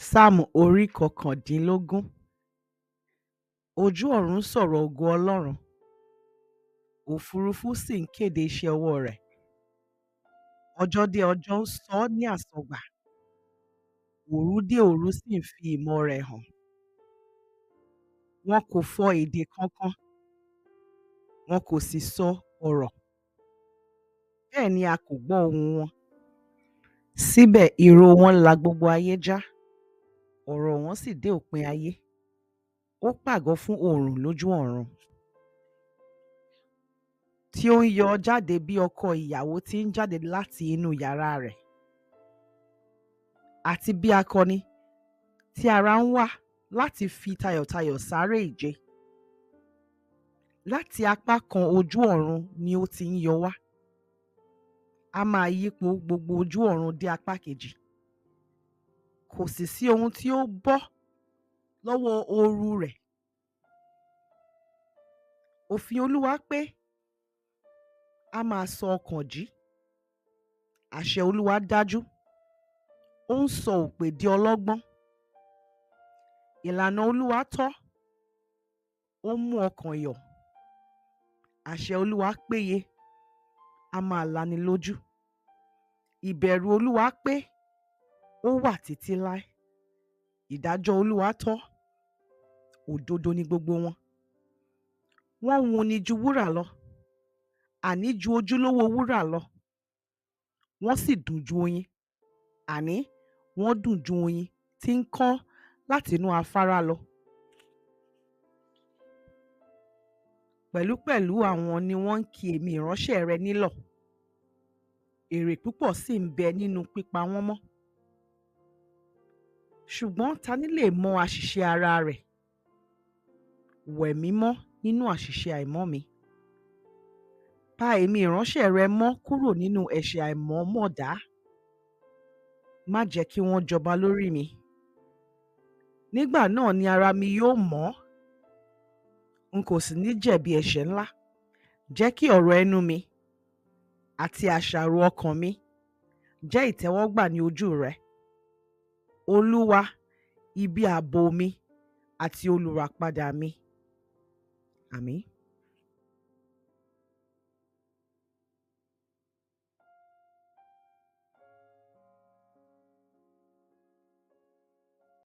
Sáàmù orí 19. Ojú ọ̀run ń sọ̀rọ̀ ògo Ọlọ́run, òfurufú sì ń kéde iṣẹ́ ọwọ́ rẹ̀. Ọjọ́ dé ọjọ́ ń sọ ọ́ ní àsọgbà, òru dé òru sì ń fi ìmọ̀ rẹ̀ hàn. Wọn kò fọ èdè kankan, wọn kò sì sọ ọ̀rọ̀, bẹ́ẹ̀ ni a kò gbọ́ ohùn wọn. Síbẹ̀ ìró wọn la gbogbo ayé já, ọ̀rọ̀ wọn sì dé òpin ayé. Ó pàgọ́ fún oòrùn lójú ọ̀run, tí ó ń yọ jáde bí ọkọ ìyàwó tí ń jáde láti inú yàrá rẹ̀, àti bí akọni tí ara ń wá láti fi tayọ̀tayọ̀ sáré ìje. Láti apá kan ojú ọ̀run ni ó ti ń yọ wá, a máa yípo gbogbo ojú ọ̀run dé apá kejì. Kò sì sí ohun tí ó bọ́ lọ́wọ́ ooru rẹ̀. Òfin Olúwa pé, á máa sọ ọkàn jí. Àṣẹ Olúwa dájú, ó ń sọ òpè di ọlọ́gbọ́n. Ìlànà Olúwa tọ́, ó ń mú ọkàn yọ̀. Àṣẹ Olúwa péye, á máa lani lójú. Ìbẹ̀rù Olúwa pé, ó wà títí láé. Ìdájọ́ Olúwa tọ́, òdodo ni gbogbo wọn. Wọ́n wuni ju wúrà lọ, àní ju ojúlówó wúrà lọ. Wọ́n sì dùn ju oyin, àní wọ́n dùn ju oyin tí ń kán láti inú afárá lọ. Pẹ̀lúpẹ̀lú àwọn ni wọ́n ń ki èmi ìránṣẹ́ rẹ nílọ̀, èrè púpọ̀ sì ń bẹ nínú pípa wọ́n mọ́. Ṣùgbọ́n ta ní lè mọ àṣìṣe ara rẹ̀? Wẹ̀ mí mọ́ nínú àṣìṣe àìmọ́ mi. Pa èmi ìránṣẹ́ rẹ mọ́ kúrò nínú ẹ̀ṣẹ̀ àìmọ̀ọ́mọ̀dá. Má jẹ́ kí wọ́n jọba lórí mi. Nígbà náà ni ara mi yóò mọ́, n kò sì ní jẹ̀bi ẹ̀ṣẹ̀ ńlá. Jẹ́ kí ọ̀rọ̀ ẹnu mi àti àṣàrò ọkàn mi jẹ́ ìtẹ́wọ́gbà ní ojú rẹ, Olúwa, ibi ààbò mi àti olùràpadà mi. Àmín.